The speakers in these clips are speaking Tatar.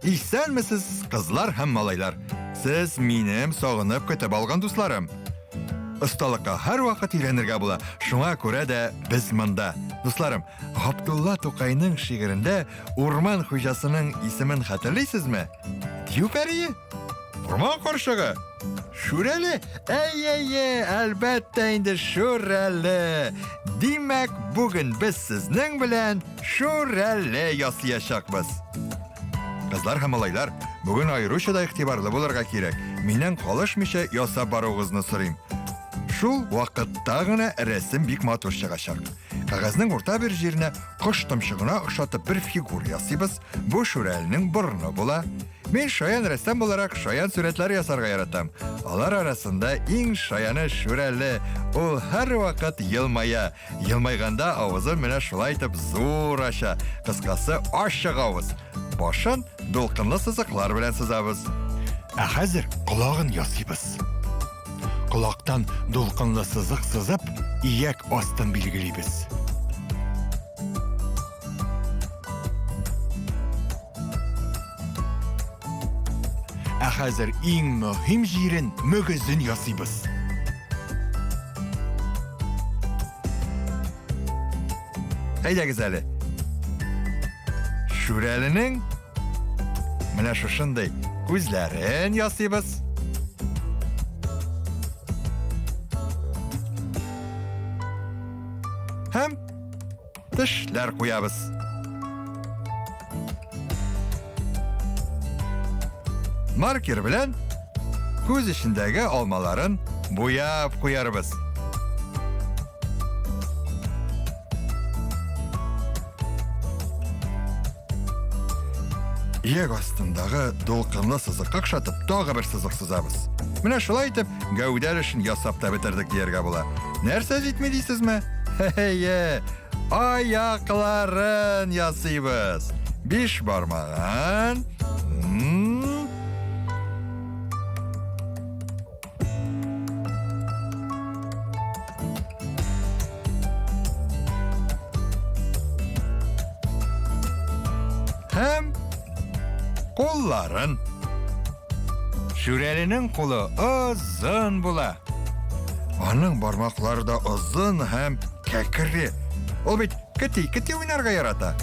Исәнмесез, кызлар һәм малайлар. Сез минем сагынып көтеп алган дусларым. Осталыкка һәрвакыт өйрәнергә була. Шуңа күрә дә без монда. Дусларым, Габдулла Тукайның шигырендә урман хуҗасының исемен хәтерлисезме? Дию пәрие? Урман карчыгы? Шүрәле? Әй-әй-әй, әлбәттә инде Шүрәле. Димәк, бүген без сезнең белән Шүрәле ясыячакбыз. Кызлар һәм малайлар, бүген аеруча да игътибарлы булырга кирәк. Миннән калышмыйча ясап баруыгызны сорыйм. Шул вакытта гына рәсем бик матур чыгачак. Кәгазьнең урта бер җиренә кош томшыгына охшатып бер фигур ясыйбыз. Бу шүрәленең борыны була. Мин шаян рәссам буларак шаян сурәтләр ясарга яратам. Алар арасында иң шаяны Шүрәле. Ул һәрвакыт елмая. Елмайганда авызын менә шулай итеп зур ача. Кыскасы, ачык авыз. Башын дулкынлы сызыклар белән сызабыз. Ә хәзер колагын ясыйбыз. Колактан дулкынлы сызык сызып, ияк астын билгелибез. Ә хәзер иң мөһим җирен, мөгезен ясыйбыз. Әйдәгез әле. Шүрәленең менә шушындый күзләрен ясыйбыз. Һәм Тешләр куябыз. Маркер белән күз эчендәге алмаларын буяп куярбыз. Ияк астындагы дулкынлы сызыкка охшатып тагы бер сызык сызабыз. Менә шулай итеп гәүдә өлешен ясап та бетердек дияргә була. Нәрсә җитми дисезме? Хе-хе-е! Аякларын ясыйбыз. Биш бармагын. Һәм кулларын. Шүрәленең кулы озын була. Аның бармаклары да озын һәм кәкре. Ул бит кети-кети уйнарга ярата.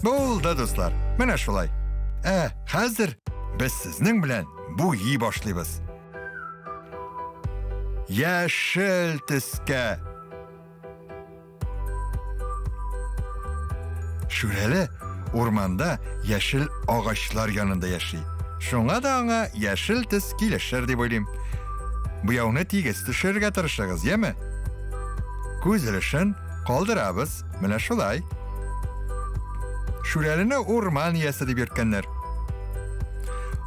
Булды, дуслар. Менә шулай. Ә хәзер без сезнең белән буйый башлыйбыз. Яшел төскә. Шүрәле урманда яшел агачлар янында яши. Шуңа да аңа яшел төс килешер дип уйлыйм. Буяуны тигез төшерергә тырышыгыз, яме? Күз өлешен калдырабыз, менә шулай. Шүрәлене урман иясе дип йөрткәннәр.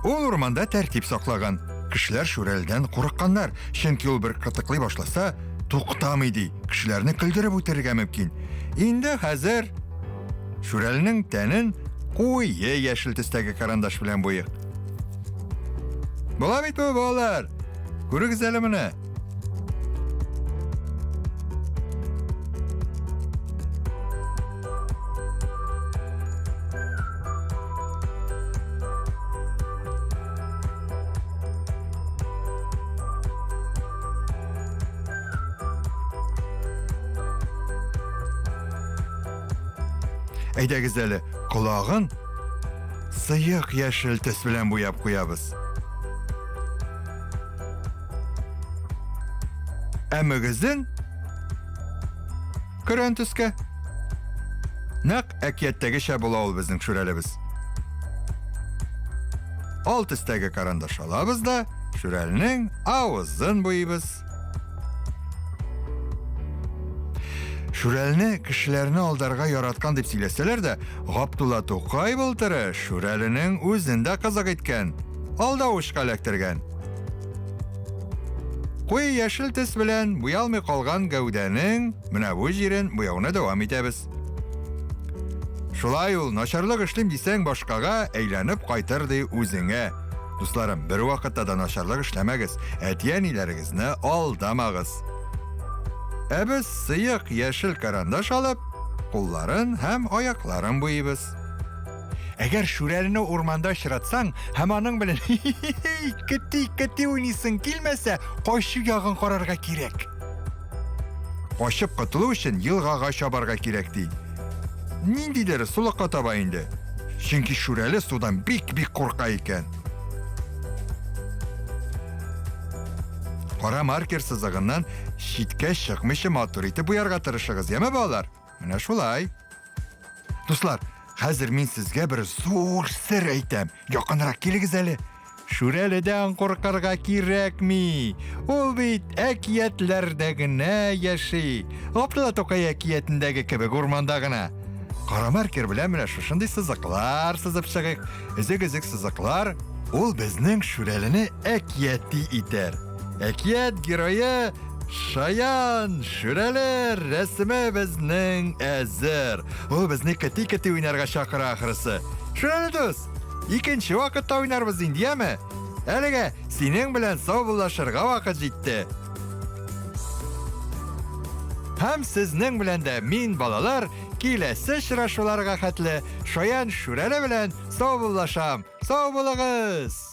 Ул урманда тәртип саклаган. Кешеләр шүрәледән курыкканнар, чөнки ул бер кытыклый башласа, туктамый ди, кешеләрне көлдереп үтерергә мөмкин. Инде хәзер Шүрәленең тәнен куе яшел төстәге карандаш белән буйыйк. Була бит бу, балалар. Күрегез әле моны. Әйдәгез әле, колагын сыек яшел төс белән буяп куябыз. Ә мөгезен көрән төскә. Нәкъ әкияттәгечә була ул безнең шүрәлебез. Ал төстәге карандаш алабыз да, шүрәленең авызын буйыбыз. Шүрәлене кешеләрне алдарга яраткан дип сөйләсәләр дә, Габдулла Тукай былтыры Шүрәленең үзен дә кызык иткән, алдавычка эләктергән. Куе яшел төс белән буялмый калган гәүдәнең менә бу җирен буяуны дәвам итәбез. Шулай ул, начарлык эшлим дисәң, башкага әйләнеп кайтыр ди үзеңә. Дусларым, бер вакытта да начарлык эшләмәгез, әти-әниләрегезне алдамагыз. Ә без сыек яшел карандаш алып, кулларын һәм аякларын буйыйбыз. Әгәр Шүрәлене урманда очратсаң һәм аның белән кети-кети уйныйсың килмәсә, качу ягын карарга кирәк. Качып котылу өчен елгага чабарга кирәк ди. Ниндидер сулыкка таба инде. Чөнки Шүрәле судан бик-бик курка икән. Кара маркер сызыгыннан читкә чыкмыйча матур итеп буярга тырышыгыз, яме балалар? Менә шулай. Дуслар, хәзер мин сезгә бер зур сер әйтәм. Якынрак килегез әле. Шүрәледән куркырга кирәкми. Ул бит әкиятләрдә генә яши. Габдулла Тукай әкиятендәге кебек урманда гына. Кара маркер белән менә шушындый сызыклар сызып чыгыйк. Өзек-өзек сызыклар ул безнең Шүрәлене әкияти итәр. Әкият герое Шаян Шүрәле рәсеме безнең әзер. Ул безне кети-кети уйнарга чакыра ахрысы. Шүрәле дус, икенче вакытта уйнарбыз инде, яме? Әлегә синең белән саубуллашырга вакыт җитте. Һәм сезнең белән дә мин, балалар, киләсе очрашуларга хәтле Шаян Шүрәле белән саубуллашам. Сау булыгыз!